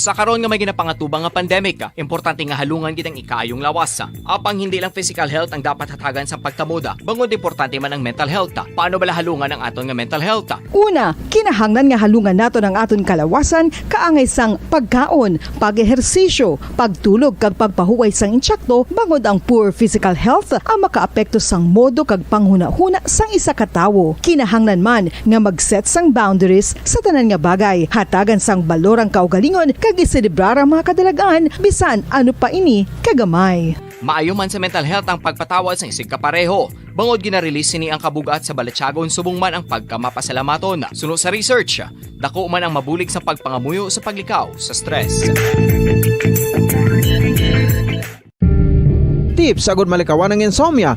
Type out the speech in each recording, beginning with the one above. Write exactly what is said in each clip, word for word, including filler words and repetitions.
Sa karon nga may ginapangatubang nga pandemic, importante nga halungan gid ang ikaayong lawas. Apang hindi lang physical health ang dapat hatagan sa pagtamod, bangod importante man ang mental health. Paano bala halungan ang aton nga mental health? Una, kinahanglan nga halungan naton ang aton kalawasan kaangay sang pagkaon, pag-ehersisyo, pagtulog kag pagpahuway sang intsakto, bangod ang poor physical health ang makaapekto sang modo kag panghunahuna sang isa ka tawo. Kinahanglan man nga mag-set sang boundaries sa tanan nga bagay, hatagan sang balor ang kaugalingon kag iselebrar ang mga kadalagan, bisan ano pa ini kagamay. Maayo man sa mental health ang pagpatawad sang isigkapareho, bangod gina-release sini ang kabug-at sa balatyagon subong man ang pagkamapasalamaton. Suno sa research, dako man ang mabulig sa pagpangamuyo sa paglikaw sa stress. Tips agud malikawan ang insomnia.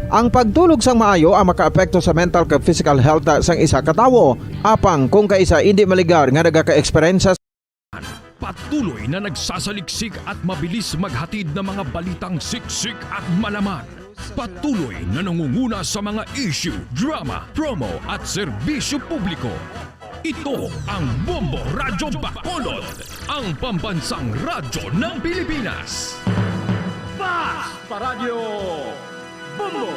Ang pagtulog sang maayo ang makaapekto sa mental kag physical health sang isa ka tawo. Apang kung kaisa indi maligar nga nagaka-eksperyensya. Patuloy na nagsasaliksik at mabilis maghatid ng mga balitang siksik at malaman. Patuloy na nangunguna sa mga issue, drama, promo at serbisyo publiko. Ito ang Bombo Radyo Bacolod, ang pambansang radyo ng Pilipinas. Basta Radyo Bombo!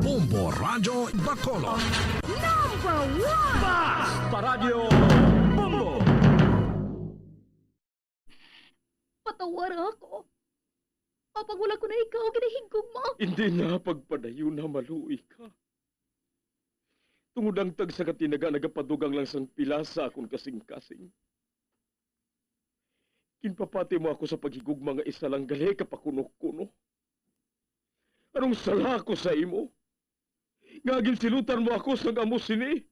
Bombo Radyo Bacolod. Number one! Basta Radyo Bombo! Patawara ako. Apang wala ko na ikaw ginahigugma. Hindi na pagpadayon na maluoy ka. Tungod ang tagsa ka tinaga nagapadugang lang sang pila sa akon kasing-kasing. Ginpapati mo ako sa paghigugma nga isa lang gali ka pakuno-kuno. Anong sala ako sa imo? Nga ginsilutan mo ako sang amo sini?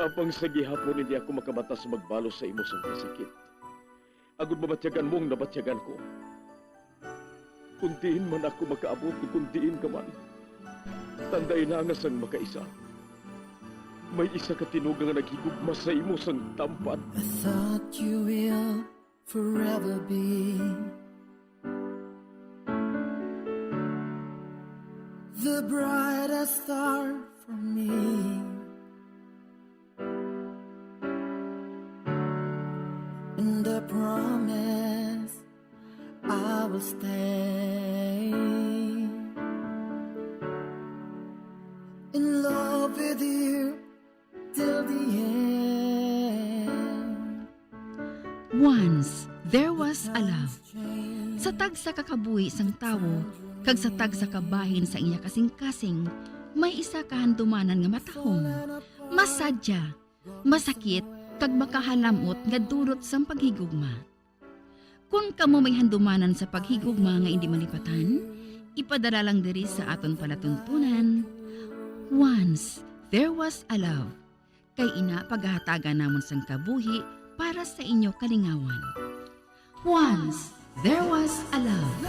Apang sa gihapon hindi ako makamata sa magbalos sa imo sang kasakit. Agud mabatyagan mo ang nabatyagan ko. Kung diin man ako makaabot, kung diin ka man, tandai na nga sang makaisa, may isa ka tinuga nga naghigugma sa imo sang tampat. I thought you will forever be the brightest star for me. And I promise I will stay in love with you till the end. Once, there was a love. Sa tagsa ka kabuhi sang tawo, kag sa tagsa ka bahin sa iya kasing-kasing, may isa ka handumanan nga matahom, masadya, masakit, kag makahalamot nga dulot sang paghigugma. Kon kamo may handumanan sa paghigugma nga indi malipatan, ipadala lang diri sa aton palatuntunan, Once There Was a Love, kay ina pagahatagan namon sang kabuhi para sa inyo kalingawan. Once There Was a Love.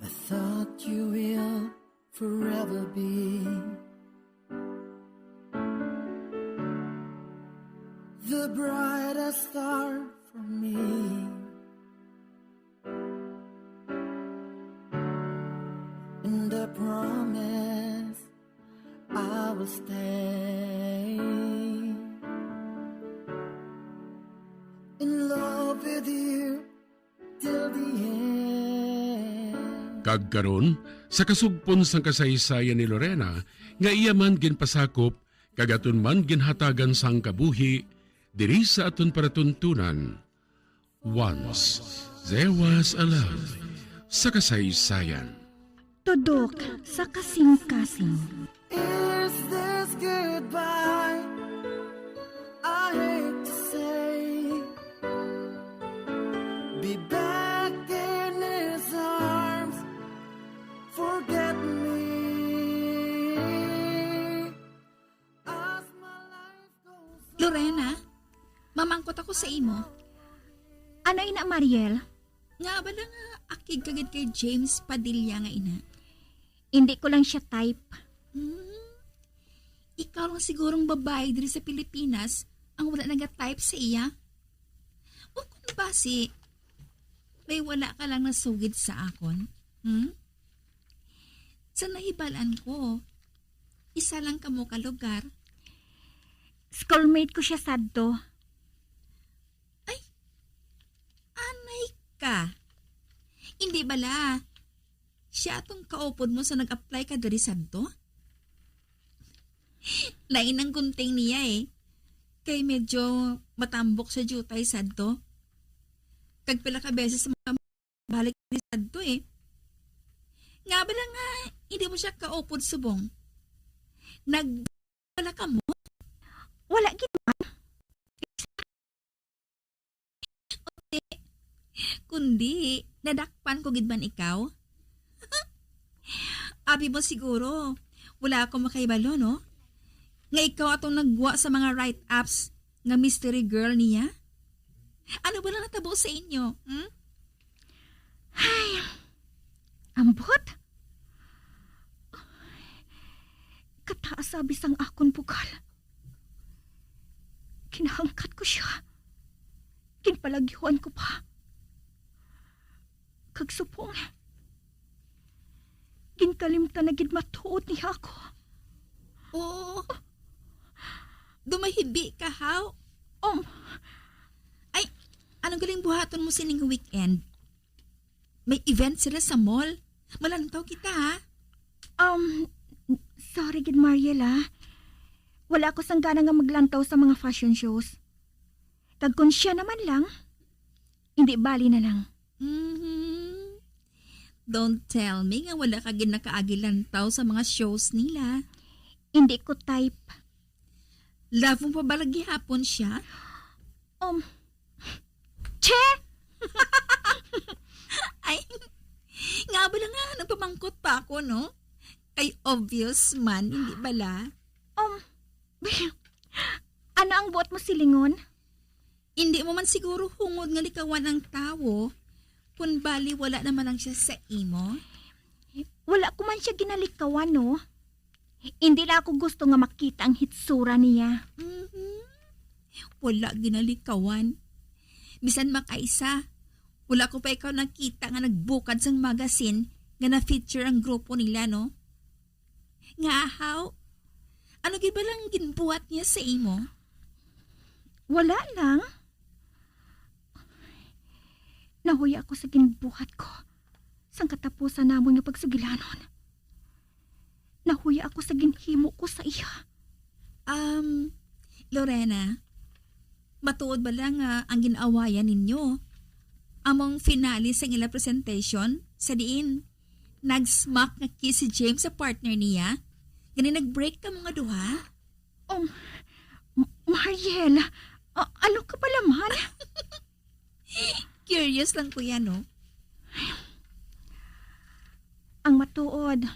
I thought you will forever be the brightest star for me. And I promise I will stay in love with you till the end. Kag karon, sa kasugpon sang kasaysayan ni Lorena, nga iya man ginpasakop, kag aton man ginhatagan sang kabuhi, diri sa aton palatuntunan, Once There Was a Love, sa kasaysayan. Tudok sa kasing-kasing. Is this goodbye? I hate to say, be back in Rena, mamangkot ako sa imo. Ano ina, Mariel? Nga ba lang nga akig ka gid kay James Padilla nga ina? Hindi ko lang siya type. Hmm. Ikaw lang sigurong babae diri sa Pilipinas ang wala naga-type sa iya. O kung basi, may wala ka lang nasugid sa akon. Hmm? Sa nahibalan ko, isa lang kamo ka lugar. Schoolmate ko siya sadto. Ay, anay ka. Hindi bala, siya atong kaupod mo sa nag-apply ka diri sadto? Lain ang gunting niya eh. Kay medyo matambok sa jutay sadto. Kag pila ka beses sa mga balik ni sadto eh. Nga ba lang nga hindi mo siya kaupod subong? Nag-, wala ka mo? Wala gid man. Kundi, nadakpan ko gid man ikaw? Abi mo siguro, wala ako makahibalo, no? Nga ikaw atong nagwa sa mga write-ups nga mystery girl niya? Ano ba lang natabo sa inyo, hmm? Ay, ambot. Kataas sa abis ang akon bugal. Kinahangkat ko siya. Ginpalagyuan ko pa. Kag subong, ginkalimtan na gid matuod niya ako. Oo. Dumahibi ka, haw? Um. Ay, anong galing buhaton mo sining weekend? May event sila sa mall. Malantaw kita, ha? Um, sorry gid, Mariel, ah. Wala ako sang gana nga maglantaw sa mga fashion shows. Kag kung siya naman lang, hindi bali na lang. Mhm. Don't tell me nga wala ka gid nakaagi lantaw sa mga shows nila. Hindi ko type. Love mo pa ba lagi hapon siya? Um, che! Ay, nga ba lang nga, nagpamangkot pa ako, no? Kay obvious man, hindi bala? Um, ano ang buot mo silingon? Hindi mo man siguro hungod nga likawan ang tawo, kun bali wala naman lang siya sa imo? Wala ko man siya ginalikawan, no? Hindi lang ako gusto nga makita ang hitsura niya. Mhm. Wala ginalikawan. Bisan makaisa, wala ko pa ikaw nakita nga nagbukad sang magazine nga na-feature ang grupo nila, no? Nga ahaw? Ano gid ba lang ginbuhat niya sa imo? Wala lang. Nahuya ako sa ginbuhat ko sang katapusan namon nga pagsugilanon. Nahuya ako sa ginhimo ko sa iya. Um, Lorena, matuod ba lang nga ang gin-awayan ninyo? Among finale sa ila presentation, sa diin nag-smack nga kiss si James sa partner niya? Gani nag-break kamo nga duha? Um, M-, Mariel, a-, ano ka pala man? Curious lang ko yan, no? Ang matuod,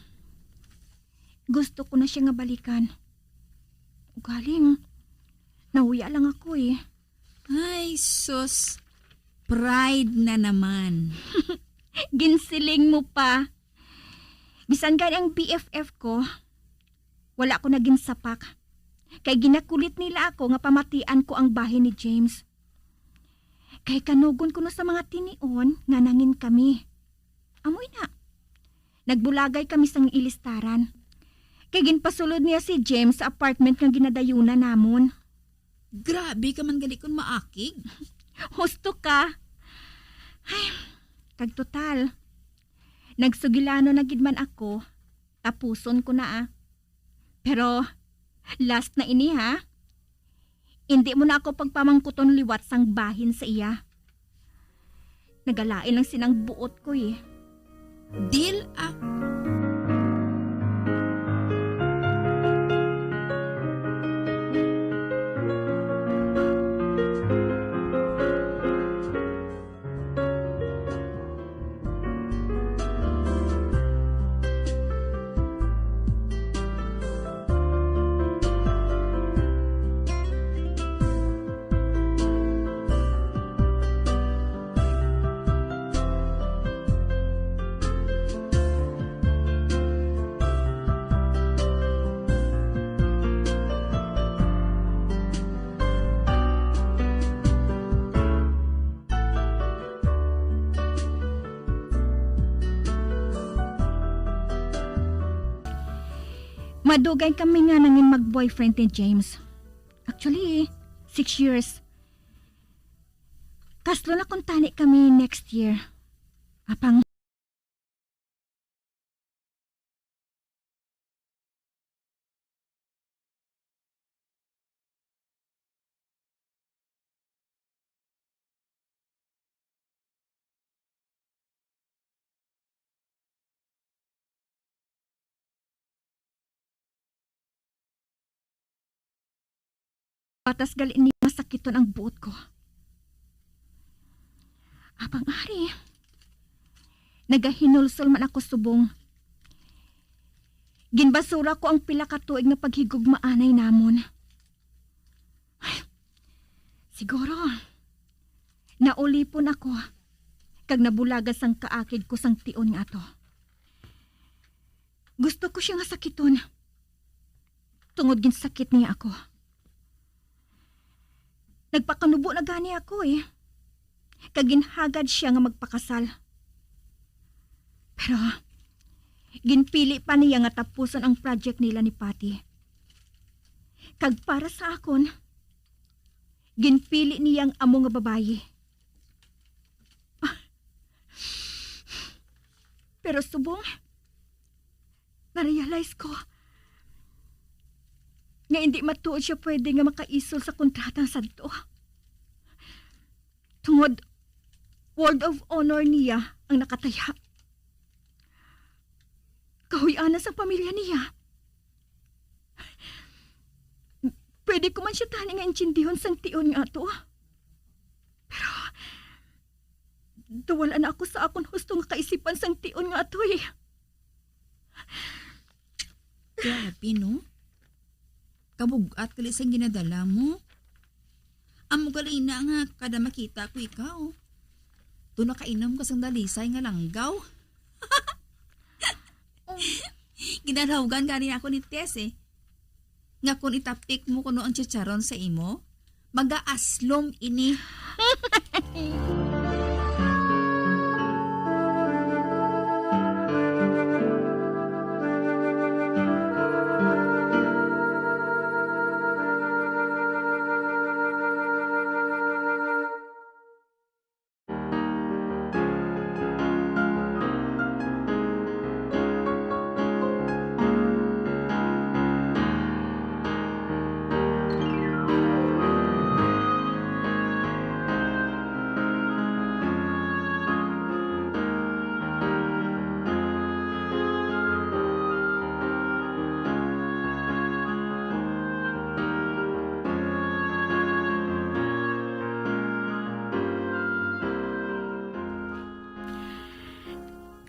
gusto ko na siya nga balikan. Ugaling, nahuya lang ako eh. Ay, sus. Pride na naman. Ginsiling mo pa. Bisan gani ang B F F ko, wala ko na ginsapak. Kay ginakulit nila ako nga pamatian ko ang bahin ni James. Kay kanugon ko na sa mga tinion nga nangin kami. Amoy na. Nagbulagay kami sang ilistaran. Kay ginpasulod niya si James sa apartment nga ginadayunan namon. Grabe ka man gali kun maakig. Husto ka. Ay, kag total, nagsugilanon na gid man ako, tapuson ko na, ah. Pero, last na ini, ha? Indi mo na ako pagpamangkuton liwat sang bahin sa iya. Nagalain lang sinang buot ko, eh. Deal, ah. Madugay kami nga nangin mag-boyfriend ni James. Actually, six years. Kaslo na kuntani kami next year. Apang Patas gali ni masakiton ang buot ko. Apang ari, nagahinulsol man ako subong. Ginbasura ko ang pila ka tuig nga paghigugmaanay namon. Siguro, naulipon ako kag nabulagan sang kaakig ko sang tion nga ato. Gusto ko siya nga sakiton, tungod ginsakit niya ako. Nagpakanubo na gani ako, eh, kag ginhagad siya nga magpakasal. Pero ginpili pa niya nga tapuson ang project nila ni Patty. Kag para sa akon, ginpili niya ang amo nga babayi. Pero subong, na-realize ko nga hindi matuod siya pwede nga makaisol sa kontrata sadto. Tungod, word of honor niya ang nakataya. Kahuy-ana sang pamilya niya. Pwede ko man siya tani nga intindihon sang tion nga ato. Pero, daw wala na ako sa akon husto nga kaisipan sang tion nga ato, eh. Grabe, no? Kabug-at gali sang ginadala mo. Amo gali na nga kada makita ko ikaw, to nakainom ka sang dalisay nga langgaw. Oh. Ginalawgan gani ako ni Tess, eh, nga kon itapik mo kuno ang chicharon sa imo, magaaslom ini.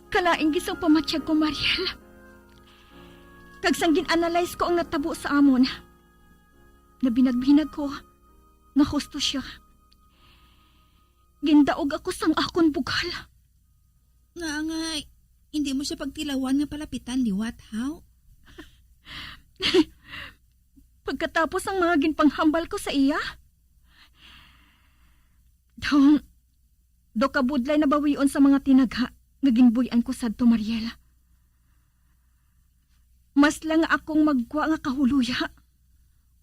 Kalain gid sang pamatyag ko, Mariel. Kag sang gin-analyze ko ang natabo sa amon, nabinagbinag ko nga husto sia. Gindaog ako sang akon bugal. Nga nga, hindi mo siya pagtilawan nga palapitan liwat, haw? Pagkatapos ang mga ginpanghambal ko sa iya, daw, daw kabudlay na bawion sa mga tinaga nga ginbuy-an ko sadto, Mariel. Mas lang nga akong magwa nga kahuluya.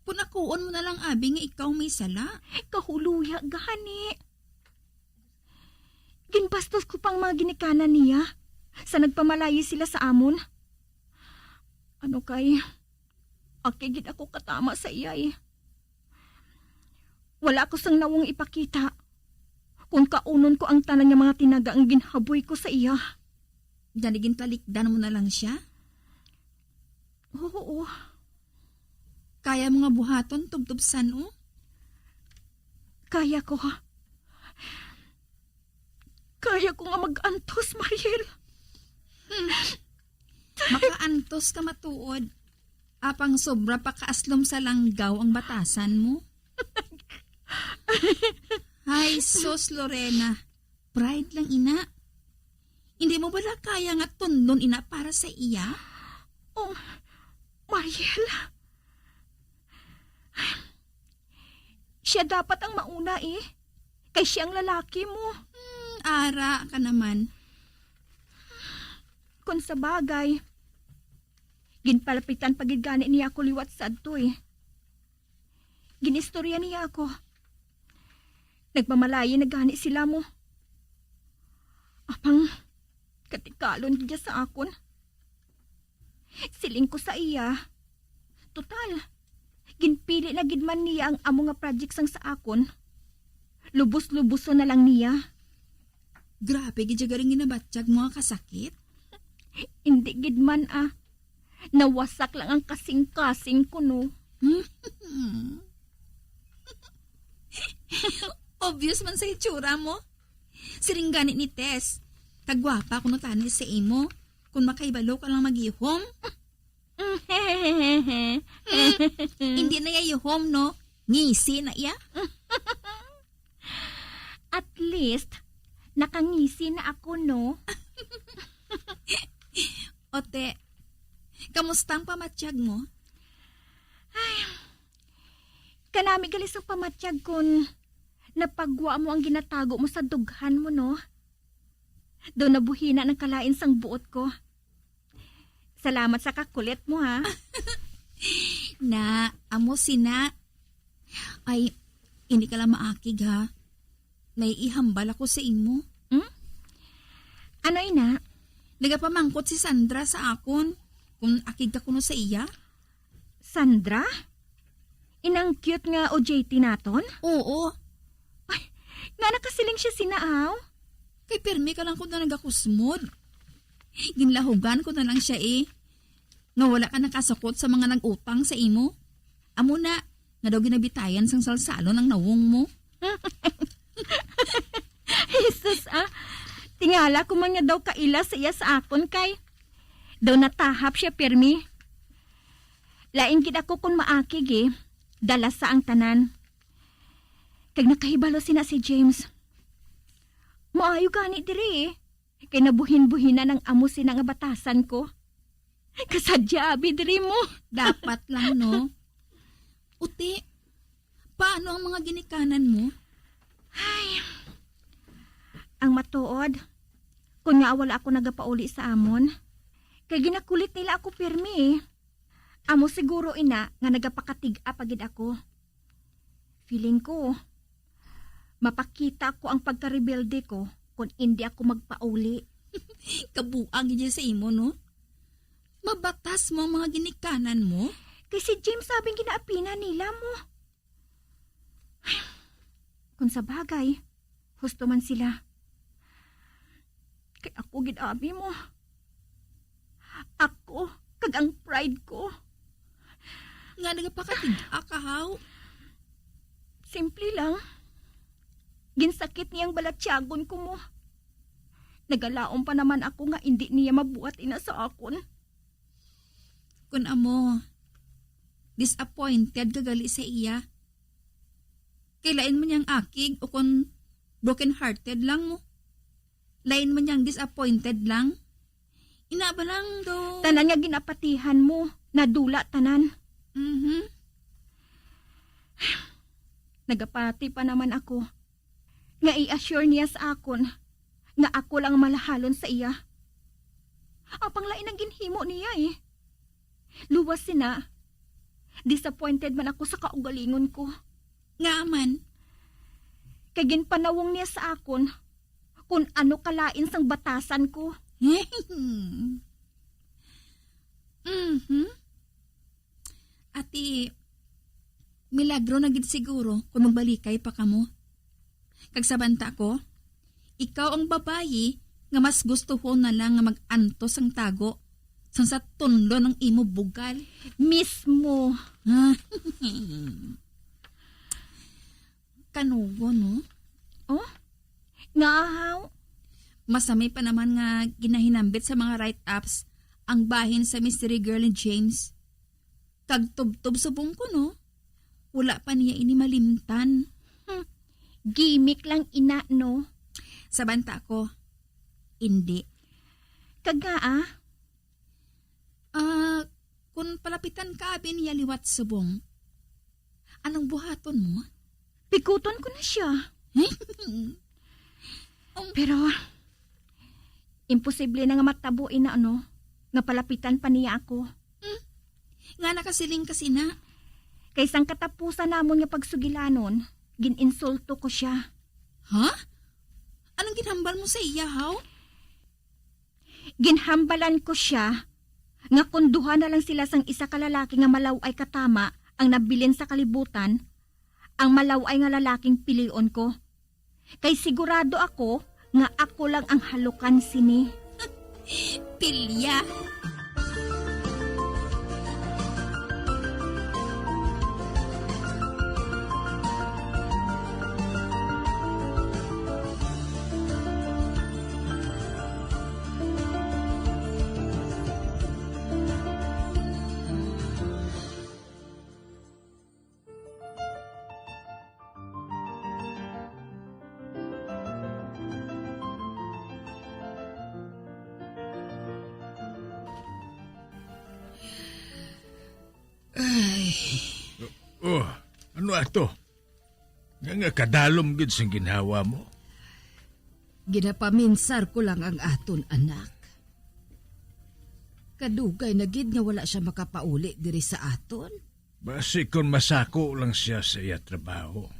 Kung akuon mo na lang, abi, nga ikaw may sala. Kahuluya gani. Ginbastos ko pang mga ginikanan niya sa nagpamalayi sila sa amon. Ano kay, aki gid ako katama sa iya, eh. Wala ko sang nawong ipakita kung kaunon ko ang tanan nga mga tinaga nga ginhaboy ko sa iya. Gani gintalikdan mo na lang siya? Oo. Kaya mo nga buhaton, tubtub san-o? Kaya ko. Kaya ko nga mag-antos, Mariel. Hmm. Makaantos ka matuod. Apang sobra pa kaaslom sa langgaw ang batasan mo. Ay, sus, Lorena. Pride lang ina. Hindi mo bala kaya nga tunlon ina para sa iya? Oh, Mariel. Siya dapat ang mauna, eh. Kay siya ang lalaki mo. Hmm, ara ka naman. Kung sa bagay, Ginpalapitan pa gid gani niya ako liwat sadto, eh. Ginistorya niya ako. Nagmamalayi na gani sila mo. Apang katikalon gid sa akon. Siling ko sa iya, "Total, ginpili na gid man niya ang amo nga project sang sa akon. Lubos-luboson na lang niya." Grabe gid siya garing ginabatyag mo nga kasakit. Hindi gid man, ah. Nawasak lang ang kasing-kasing ko, no? Obvious man sa itsura mo. Siring gani ni Tess, kagwapa ko na tani sa imo. Kung makahibalo ka lang mag-ihom. Hindi na iya ihom, no? Ngisi na iya. At least, nakangisi na ako, no? Ote, kamusta ang pamatyag mo? Ay, kanami gali sang pamatyag kun napagwa mo ang ginatago mo sa dughan mo, no? Daw nabuhina ng kalain sang buot ko. Salamat sa kakulit mo, ha? Na, amo sina. Ay, hindi ka lang maakig, ha? May ihambal ako sa imo. Hmm? Ano, ina? Nagapamangkot si Sandra sa akon kung akig ka kuno sa iya. Sandra? Inang cute nga O J T naton? Oo. Ay, nga nakasiling siya sina, aw? Kay pirmi ka lang ko na nagakusmod. Ginlahugan ko na lang siya, eh. Nga wala ka nakasukot sa mga nag-utang sa imo. Amo na, nga daw ginabitayan sang salsalon ang nawong mo. Jesus, ah. Tingala ko man nga daw kaila sa iya sa akon kay daw natahap siya pirmi. Lain gid ako kun maakig, eh. Dalasa ang tanan. Kag nakahibalo sina si James. Maayo gani diri, eh. Kay nabuhin-buhinan ang amo sina nga batasan ko. Kasadya abi diri mo. Dapat lang, no? Uti, paano ang mga ginikanan mo? Ay, ang matuod, kun nga wala ako nagapauli sa amon, kay ginakulit nila ako pirmi, eh. Amo siguro ina nga nagapakatig-a pa gid ako. Feeling ko, mapakita ko ang pagkarebelde ko kon indi ako magpauli. Kabuang gid sa imo, no? Mabatas mo ang mga ginikanan mo? Kay si James sabing ginaapinan nila mo. Kung sa bagay, husto man sila. Kay ako gid abi mo. Ako kag ang pride ko. Nga nagapakatig-a ka, haw? Simple lang. Ginsakit niyang balatyagon ko mo. Nagalaom pa naman ako nga indi niya mabuhat ina sa akon. Kun amo, disappointed ka gali sa iya. Kay lain man niyang akig o kon broken-hearted lang mo. Lain man niyang disappointed lang. Ina ba lang do? Tanan nga ginapatihan mo, nadula tanan. Mhm. Nagapati pa naman ako nga i-assure niya sa akon nga ako lang ang malahalon sa iya. Apang lain ang ginhimo niya, eh. Luwas sina, disappointed man ako sa kaugalingon ko. Nga man? Kay ginpanawong niya sa akon kung ano kalain sang batasan ko. Mhm. Ati, milagro na gid siguro kung magbalikay pa kamo. Kag sa banta ko, ikaw ang babayi nga mas gustuhon na lang nga mag-antos sang tago sang sa tunlon ang imo bugal. Mismo. Kanugo, no? Oh? Nga ahaw? Masami pa naman nga ginahinambit sa mga write-ups ang bahin sa mystery girl ni James. Kag tubtob subong ko, no? Wala pa niya ini malimtan. Hmm. Gimik lang ina, no? Sa banta ko, indi. Kag nga, ah? Ah, kung palapitan ka abi niya liwat subong, anong buhaton mo? Pikuton ko na siya. Pero, imposible na nga matabo ina, ano, nga palapitan pa niya ako. Hmm? Nga nakasiling ka sina? Kay sang katapusan namon nga pagsugilanon, gin-insulto ko sia. Ha? Anong ginhambal mo sa iya, haw? Ginhambalan ko sia nga kon duha na lang sila sang isa ka lalaki nga malaw-ay katama ang nabilin sa kalibutan, ang malaw-ay nga lalaking pilion ko. Kay sigurado ako nga ako lang ang halukan sini. Pilya. Ay. Oh, ano ato? Nga, nga kadalom gid sing ginhawa mo? Ginapaminsar ko lang ang aton anak. Kadugay na gid nga wala sia makapauli diri sa aton. Basi kon masako lang sia sa iya trabaho.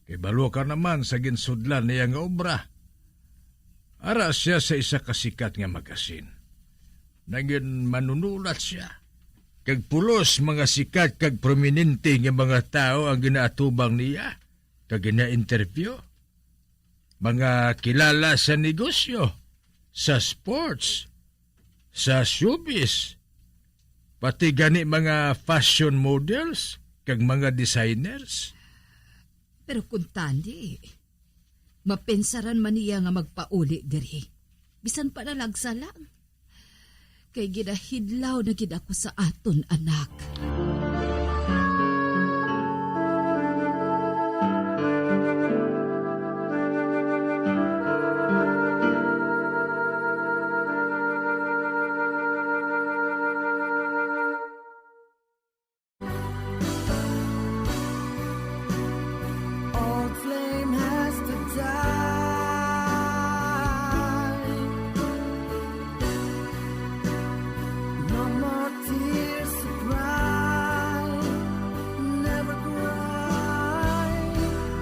Kay balo ka naman sa ginsudlan niya nga obra. Ara sia sa isa ka sikat nga magasin. Nangin manunulat sia, kag pulos mga sikat kag prominente nga mga tawo ang ginaatubang niya kag gina-interview. Mga kilala sa negosyo, sa sports, sa showbiz, pati gani mga fashion models kag mga designers. Pero kuntani, mapinsaran man niya nga magpauli diri, bisan pa nalagsa lang. Kay ginahidlaw na gid ako sa aton anak. Old flame has to die. No more tears to cry. Never cry.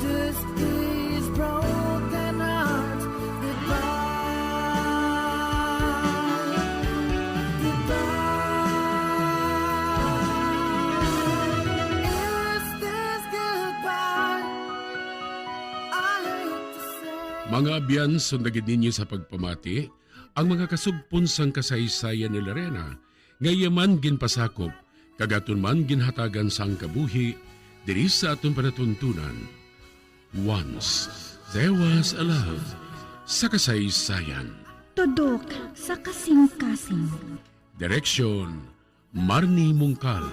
This is broken heart. Goodbye. Goodbye. Is this goodbye? I hate to say. Mga abyan, sundagid ninyo sa pagpamati ang mga kasugpon sang kasaysayan ni Lorena, nga iya man ginpasakop, kag aton man ginhatagan sang kabuhi diri sa aton panatuntunan. Once There Was a Love sa kasaysayan. Tudok sa kasing-kasing. Direksyon, Marnie Mungkal.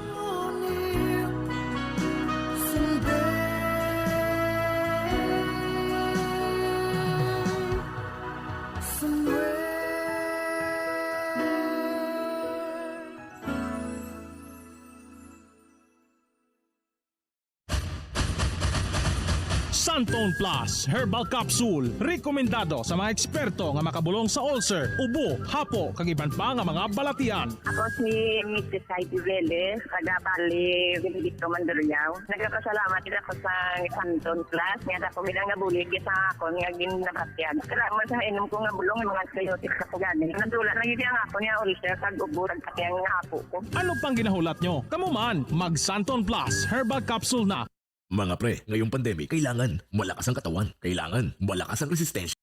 Santon Plus Herbal Capsule, rekomendado sa mga eksperto nga makabulong sa ulcer, ubo, hapo, kag iban pa nga mga balatian. Ako si Missus Heidi Velez, taga Bali, Benedicto, Mandurriao. Nagapasalamat gid ako sa Santon Plus, nga dako gid ang nabulig sa akon nga ginabatyag. Salamat sa inom ko nga bulong, mga antibiotics ako gani. Nadula na gid ang akon nga ulcer, kag ubo, kag pati ang hapo ko. Ano pang ginahulat nyo? Kamo man, mag Santon Plus Herbal Capsule na. Mga pre, ngayong pandemic, kailangan malakas ang katawan. Kailangan malakas ang resistensya.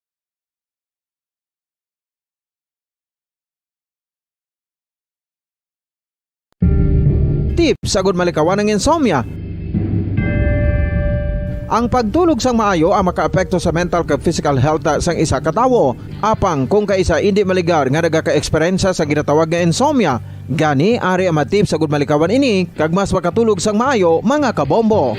Tips agud malikawan ang insomnia. Ang pagtulog sang maayo ang makaapekto sa mental kag physical health sang isa ka tawo. Apang kung kaisa indi maligar nga nagaka-eksperyensya sa ginatawag nga insomnia, gani ari ang mga tips agud malikawan ini kag mas makatulog sang maayo, mga kabombo.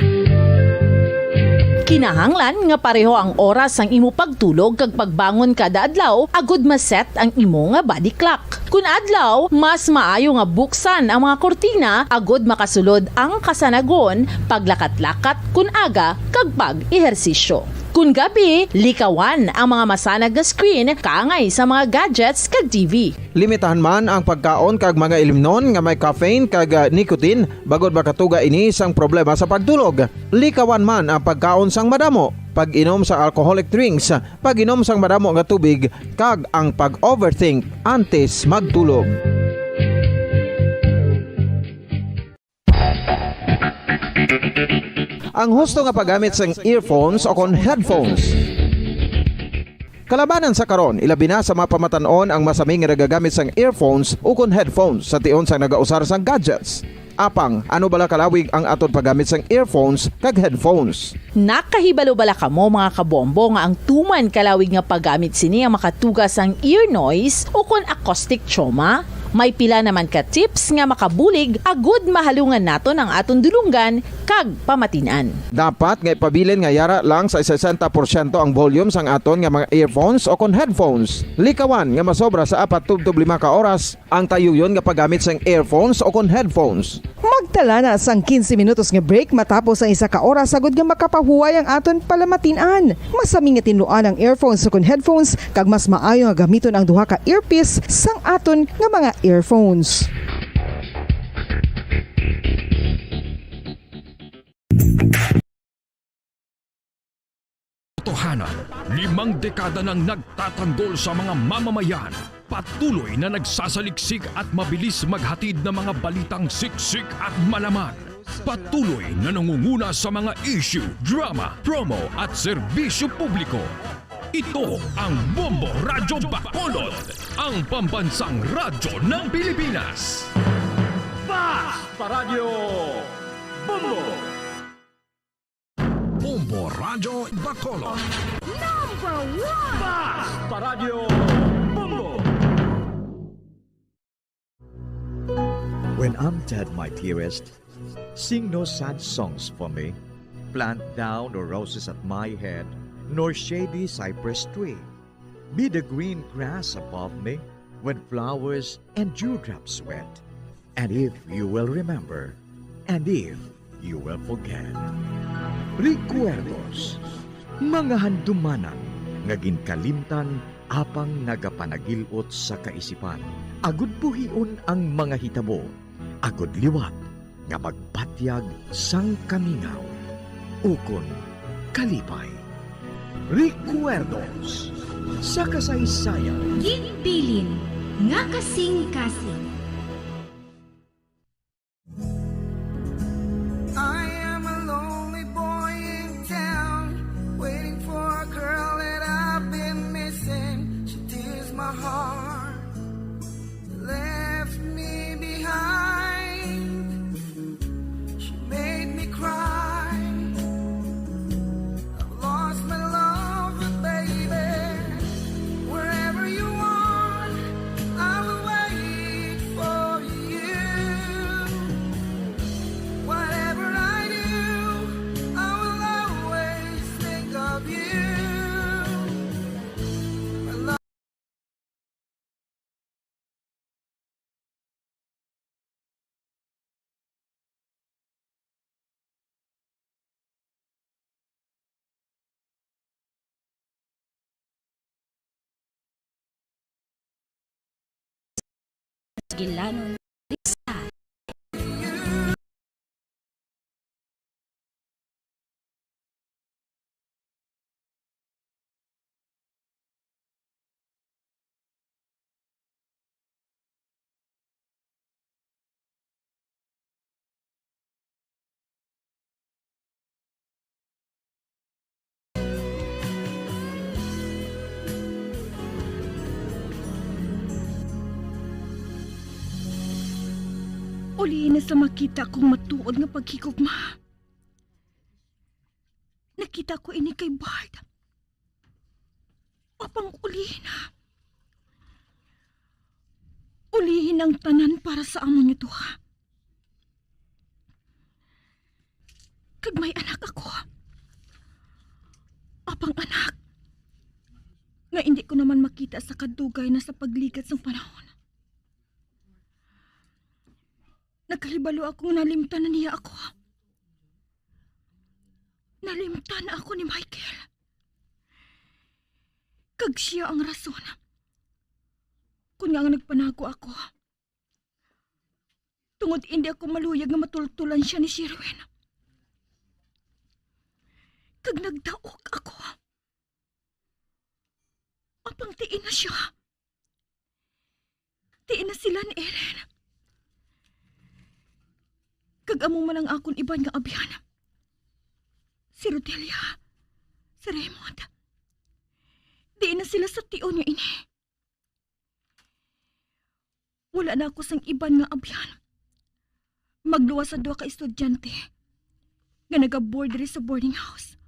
Kinahanglan nga pareho ang oras sang imo pagtulog kag pagbangon kada adlaw agud ma-set ang imo nga body clock. Kun adlaw, mas maayo nga buksan ang mga kurtina agud makasulod ang kasanagon, paglakat-lakat kun aga, kag pag-ehersisyo. Kon gabi, likawan ang mga masanag nga screen kaangay sa mga gadgets kag T V. Limitahan man ang pagkaon kag mga ilimnon nga may caffeine kag, ah, nicotine, bangod makatuga ini sang problema sa pagtulog. Likawan man ang pagkaon sang madamo, pag-inom sa alcoholic drinks, pag-inom sang madamo nga tubig, kag ang pag-overthink antes magtulog. Ang husto nga paggamit sang earphones o kon headphones. Kalabanan sa karon, ilabi na sa mga pamatan-on ang masami nga nagagamit sang earphones o kon headphones sa tion sang nagausar sang gadgets. Apang, ano bala kalawig ang aton paggamit sang earphones kag headphones? Nakahibalo bala kamo, mga kabombo, nga ang tuman kalawig nga paggamit sini ang makatuga sang ear noise o kon acoustic trauma? May pila naman ka tips nga makabulig agud mahalungan naton ang aton dulonggan kag pamatin-an. Dapat nga ipabilin nga yara lang sa sesenta porsyento ang volume sang aton nga mga earphones o kon headphones. Likawan nga masobra sa apat tubtob lima ka oras ang tayuyon nga paggamit sang earphones o kon headphones. Magtala na sang quince minutos nga break matapos ang isa ka oras, agud nga makapahuway ang aton palamatin-an. Masami nga tinluan ang earphones o kon headphones, kag mas maayo nga gamiton ang duha ka earpiece sang aton nga mga earphones. Totohanan, limang dekada nang nagtatanggol sa mga mamamayan. Patuloy na nagsasaliksik at mabilis maghatid ng mga balitang siksik at malaman. Patuloy na nangunguna sa mga issue, drama, promo at serbisyo publiko. Ito ang Bombo Radyo Bacolod, ang pambansang radyo ng Pilipinas. Fast Paradyo Bombo! Bombo Radyo Bacolod. Number one! Fast Paradyo Bombo! When I'm dead, my dearest, sing no sad songs for me. Plant thou no roses at my head, nor shady cypress tree. Be the green grass above me when flowers and dewdrops wet. And if you will remember, and if you will forget. Recuerdos, mga handumanan nga ginkalimtan apang nagapanagil-ot sa kaisipan, agud buhion ang mga hitabo, agud liwat nga magpatyag sang kamingaw ukon kalipay. Recuerdos sa kasaysayan. Ginbilin nga kasing-kasing. I am a lonely boy in town, waiting for a girl that I've been missing. She tears my heart, left me behind. She made me cry. I've lost my love, but baby, wherever you are, I will wait for you. Whatever I do, I will always think of you. Gilanon. Uli na sa makita kong matuod nga paghigugma. Nakita ko ini kay Bart. Apang ulihi na. Ulihi na ang tanan para sa amon nga duha. Kag may anak ako. Apang anak nga indi ko naman makita sa kadugay na sa pagligat sang panahon. Nakahibalo ako nga nalimtan na niya ako. Nalimtan na ako ni Michael. Kag sia ang rason kon ngaa nga nagpanago ako. Tungod indi ako maluyag nga matultolan sia ni Sherwin. Kag nagdaog ako. Apang diin na sia? Diin na sila ni Ellen? Kag amo man ang akon iban nga abyan, si Rodelia, si Raymond. Diin na sila sa tion nga ini? Wala na ako sang iban nga abyan. Magluwas sa duha ka estudyante nga nagaboard diri sa boarding house.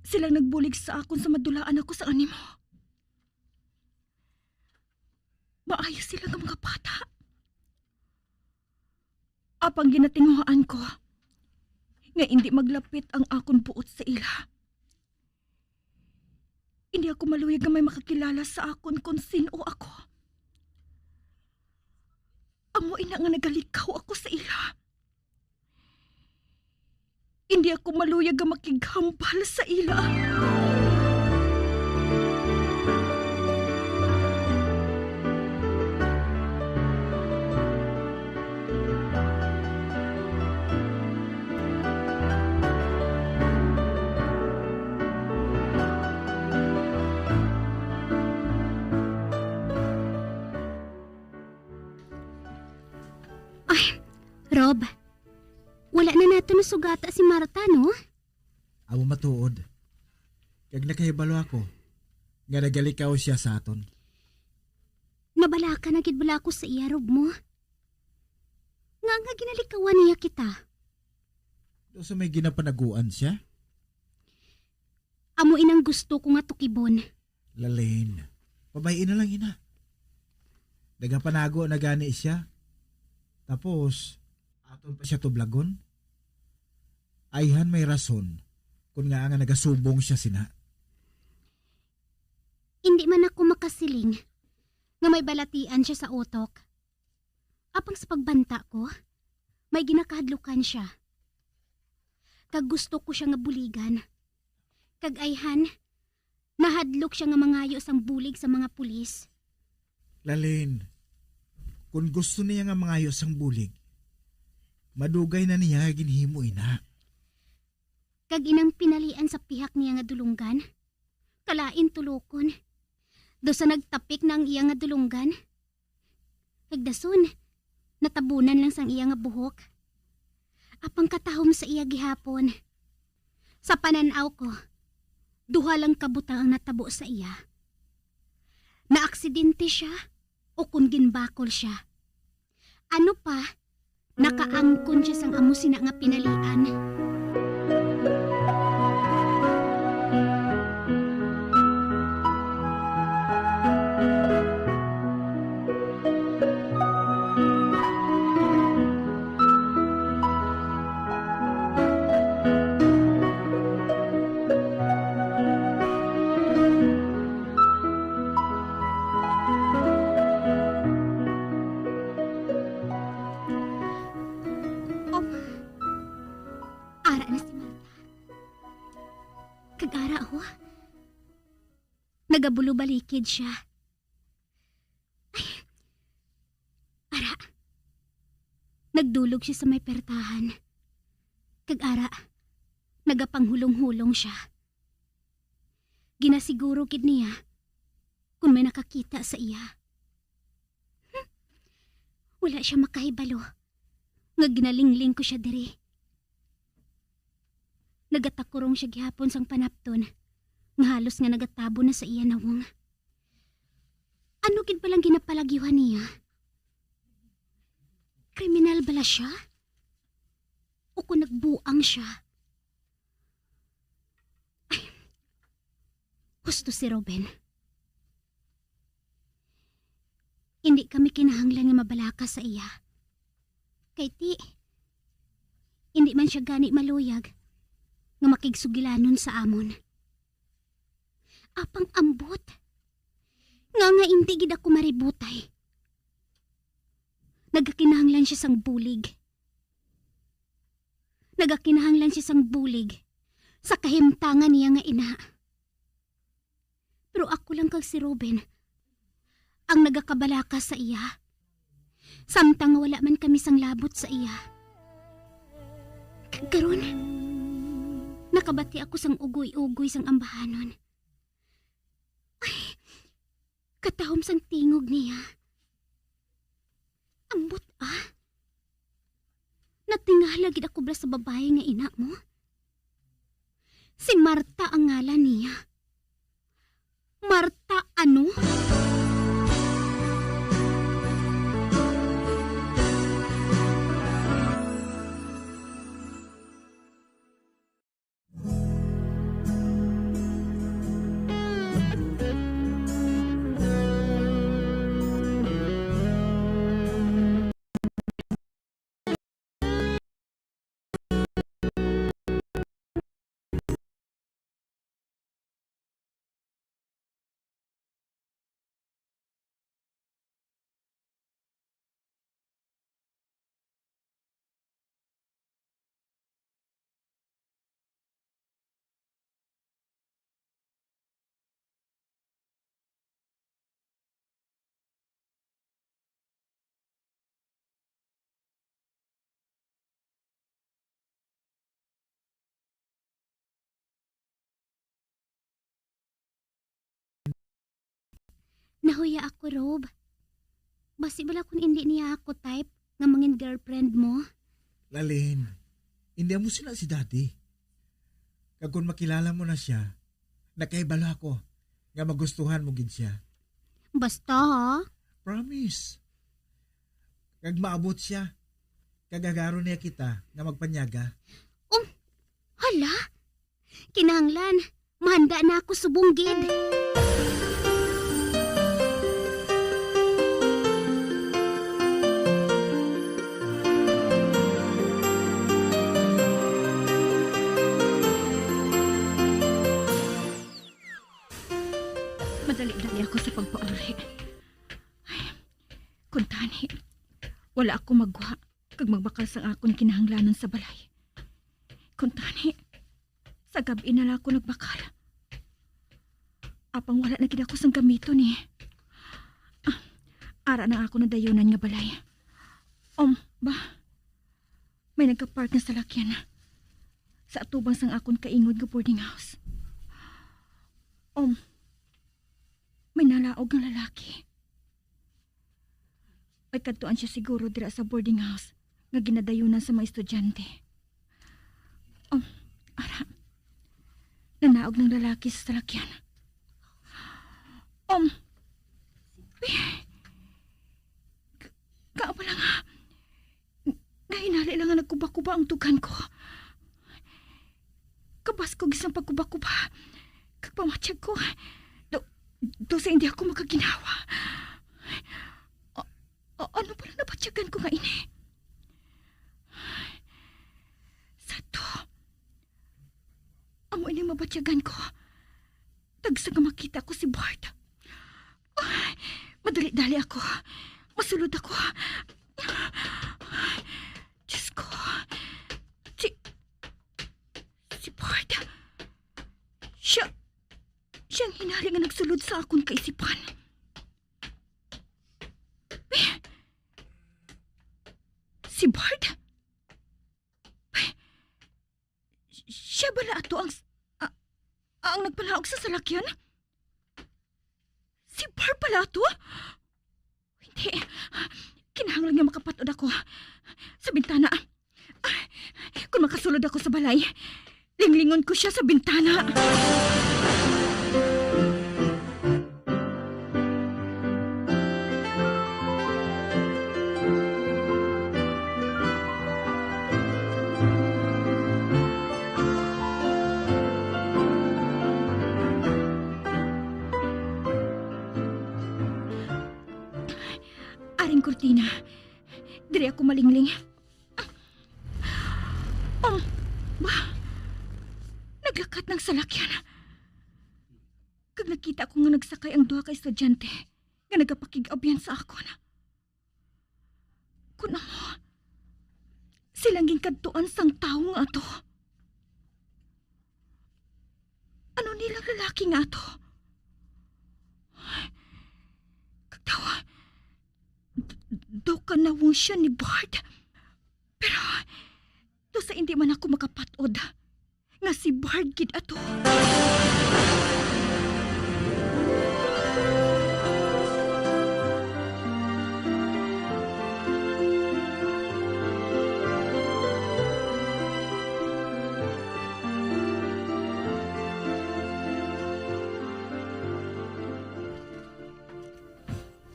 Silang nagbulig sa akon sa madulaan ako sa animo. Maayo sila nga mga bata. Apang ginatinguhaan ko nga indi maglapit ang akon buot sa ila. Indi ako maluyag nga may makakilala sa akon kon sin-o ako. Amo ina nga nagalikaw ako sa ila. Indi ako maluyag nga makighambal sa ila. Ay, Rob, wala na nato nasugata si Marta, no? Amo matuod. Kag nakahibalo ako nga nagalikaw sia sa aton. Nabalaka na gid bala ako sa iya, Rob, mo. Nga nga ginalikawan niya kita. Daw sa may ginapanaguan sia? Amo inang gusto ko nga tukibon. Lalin, pabay-i na lang ina. Nagapanago na gani sia. Tapos, aton pa sia tublagon? Ayhan may rason kun ngaa nga nagasubong sia sina. Indi man ako makasiling nga may balatian sia sa utok. Apang sa pagbanta ko, may ginakahadlukan sia. Kag gusto ko sia nga buligan. Kag ayhan, nahadlok sia nga mangayo sang bulig sa mga pulis. Lalin, kon gusto niya nga mangayo sang bulig, madugay na niya ginhimo ina. Kag inang pinalian sa pihak niya nga dulonggan, kalain tulokon. Daw sa nagtapik na ang iya nga dulonggan. Kag dason, natabunan lang sang iya nga buhok. Apang katahom sa iya gihapon. Sa panan-aw ko, duha lang ka butang ang natabo sa iya. Naaksidente sia o kon ginbakol sia. Ano pa, nakaangkon sia sang amo sina nga pinalian. Oh, ara na si Marta. Kag ara, oh. Nagabulobalikid sia. Ay, ara. Nagdulog sia sa may pertahan. Kag ara, nagapanghulong-hulong sia. Ginasiguro gid niya kon may nakakita sa iya. Hmm. Wala sia makahibalo nga ginalingling ko sia diri. Nagatakurong sia gihapon sang panapton nga halos nga nagatabunan na sa iya nawong. Ano gid palang ginapalagiwan niya? Kriminal bala sia? O kon nagbuang sia? Ay, husto si Ruben. Indi kami kinahanglan nga mabalaka sa iya. Kay ti, indi man sia gani maluyag nga makigsugilanon sa amon. Apang ambot, ngaa nga indi gid ako maributay. Nagakinahanglan sia sang bulig. Nagakinahanglan sia sang bulig sa kahimtangan niya nga ina. Pero ako lang kag si Ruben ang nagakabalaka sa iya, samtang wala man kami sang labot sa iya. K-, karon, nakabati ako sang ugoy-ugoy sang ambahanon. Ay, katahom sang tingog niya. Ambot, ah. Natingala gid ako bala sa babayi nga ina mo. Si Marta ang ngalan niya. Marta ano? Nahuya ako, Rob. Basi bala kun indi niya ako type nga mangin girlfriend mo? Lalin, indi amo sina si Daddy. Kag kon makilala mo na sia, nakahibalo ako nga magustuhan mo gid sia. Basta, ha? Promise. Kag maabot sia, kag agaron niya kita nga magpanyaga. Um, hala? Kinahanglan, mahanda na ako subong gid. Madali-dali ako sa pagpauli. Ay, kuntani, wala ako magwa kag magbakal sang akon kinahanglanon sa balay. Kuntani, sa gab-i na lang ako nagbakal. Apang wala na gid ako sang gamiton, eh. Ah, ara na ako nadayunan nga balay. Um, ba? May nagka-park nga salakyan sa atubang sang akon kaingod nga boarding house. Um, may nalaog nga lalaki. May kadtuan siya siguro dira sa boarding house nga ginadayunan sa mga estudyante. Um, ara. Nanaog ng lalaki sa salakyan. Um, eh, ka-, kaabala nga, nga hinali lang nga nagkuba-kuba ang dughan ko. Kabas ko gisang pagkuba-kuba. Kag pamatyag ko, do, do sa hindi ako makaginhawa. A-, a-, ano pala nabatyagan ko nga ini? Sa to, amo ini mabatyagan ko. Tagsa nga makita ko si Bart. Ay, madali-dali ako. Masulod ako. Diyos ko. Si, si Bart. Siya, siya ang hinali nga nagsulod sa akon kaisipan. Eh, si Bart? Siya bala ato ang s-, a-, ang nagpalaog sa salakyan? Si Bart bala ato? Hindi. Kinahanglan nga makapat-od ako sa bintana. Ah, kung makasulod ako sa balay, linglingon ko siya sa bintana. Aring kurtina, diri ako malingling. Um, ba? Naglakat ng salakyan. Kag nakita ko nga nagsakay ang duha ka estudyante nga nagapakig-abyan sa akon. Kun amo, silang ginkadtuan sang tawo nga ato. Ano nilang lalaki nga ato? Kag daw, d-, daw kanawong siya ni Bard. Pero, daw sa indi man ako makapat-od nga si Bard gid ato.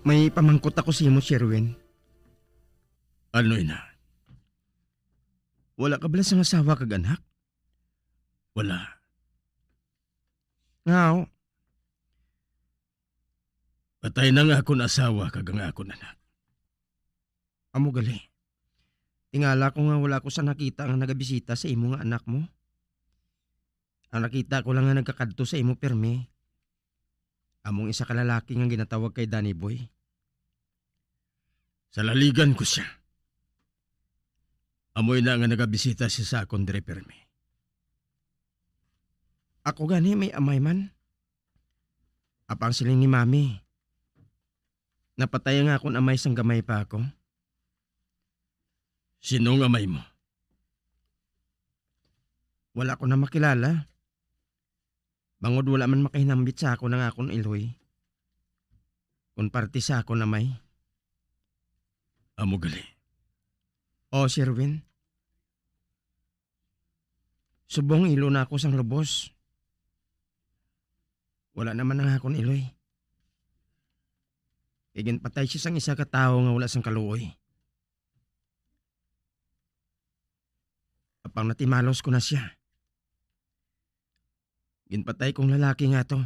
May pamangkot ako sa imo, Sherwin. Ano ina? Wala ka bala sang asawa kag anak? Wala. Ngano? Patay na nga akon asawa kag ang akon anak. Amo gali. Tingala ko nga wala ko sa nakita nga nagabisita sa imo nga anak mo. Ang nakita ko lang nga nagkakadto sa imo pirmi, among isa ka lalaki nga ginatawag kay Danny Boy. Salaligan ko sia. Amo ina nga nagabisita siya sa akon diri pirmi. Ako gani may amay man. Apang siling ni Mami, napatay ang akon amay sang gamay pa ako. Sino ang amay mo? Wala ko na makilala. Bangod wala man makahinambit sa akon ang akon iloy, kon parte sa akon amay. Amo gali. O, Sherwin. Subong ilo na ako sang lubos. Wala naman ang akon iloy. Kay ginpatay siya sang isa ka tawo nga wala sang kaluoy. Apang natimalos ko na sia. Ginpatay kong lalaki nga to.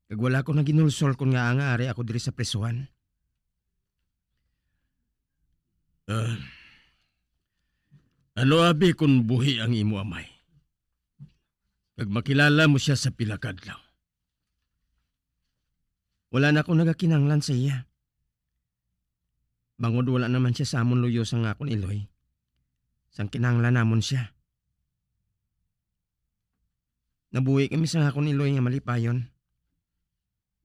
Kag wala ko na ginulsol kon ngaa nga ari ako diri sa prisuhan. Ah, ano abi kon buhi ang imo amay? Kag makilala mo sia sa pila ka adlaw? Wala na ako nagakinanglan sa iya. Bangod wala naman sia sa amon luyo sang akon iloy, sang kinahanglan namon sia. Nabuhi kami sang akon iloy nga malipayon,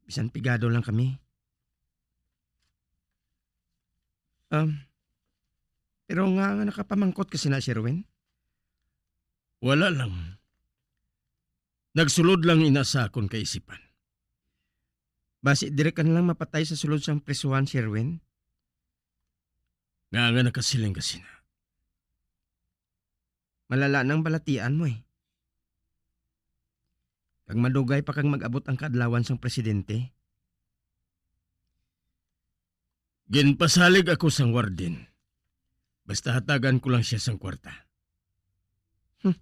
bisan pigado lang kami. Um, pero nga, nga nakapamangkot ka sina, Sherwin? Wala lang. Nagsulod lang ina sa akon kaisipan. Basi diri ka na lang mapatay sa sulod sang prisuhan, Sherwin? Nga nga nakasiling ka sina? Malala nang balatian mo, eh. Kag madugay pa kag mag-abot ang kaadlawan sang presidente. Ginpasalig ako sang warden. Basta hatagan ko lang sia sang kwarta. Hmm.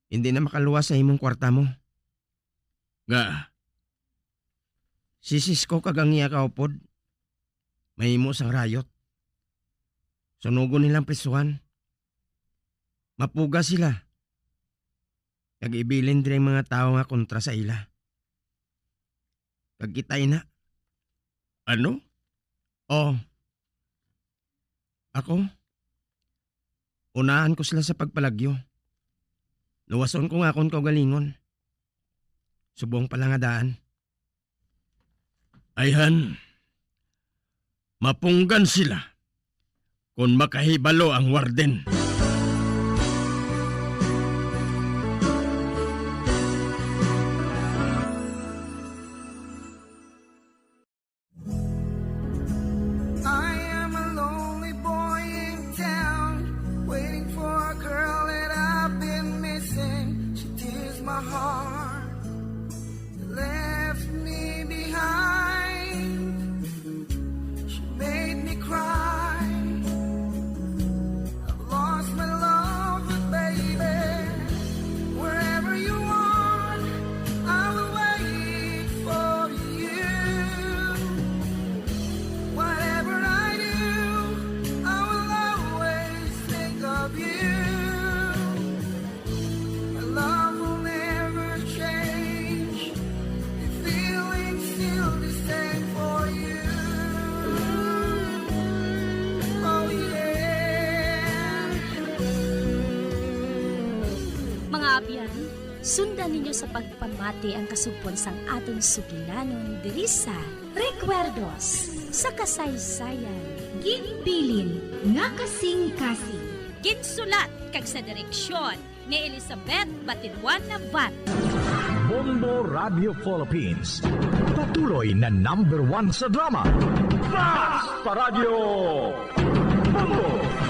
Hindi na makaluwas sa imong kwarta mo. Nga? Si Cisco kag ang iya kaupod mahimo sang riot. Sunugon nilang prisuhan. Mapuga sila. Kag ibilin diri ang mga tawo nga kontra sa ila. Kag kita ina. Ano? O. Ako? Unahan ko sila sa pagpalagyo. Luwason ko nga akon kaugalingon. Subong pa lang nga daan. Ayhan, mapunggan sila kon makahibalo ang warden. I am a lonely boy in town, waiting for a girl that I've been missing. She tears my heart, left me behind. She made me cry. I've lost my love, but baby, wherever you are, I will wait for you. Whatever I do, I will always think of you. My love will never change. The feeling's still the same for you. Oh, yeah. Mga abyan, Sundan ninyo sa pagpamati ang kasugpon sang aton sugilanon diri sa Recuerdos sa Kasaysayan. Ginbilin nga kasing-kasing. Ginsulat kag sa direksyon ni Elizabeth Batiruan Nabat. Bombo Radio Philippines, patuloy na number one sa drama. Fast Paradyo! Bombo!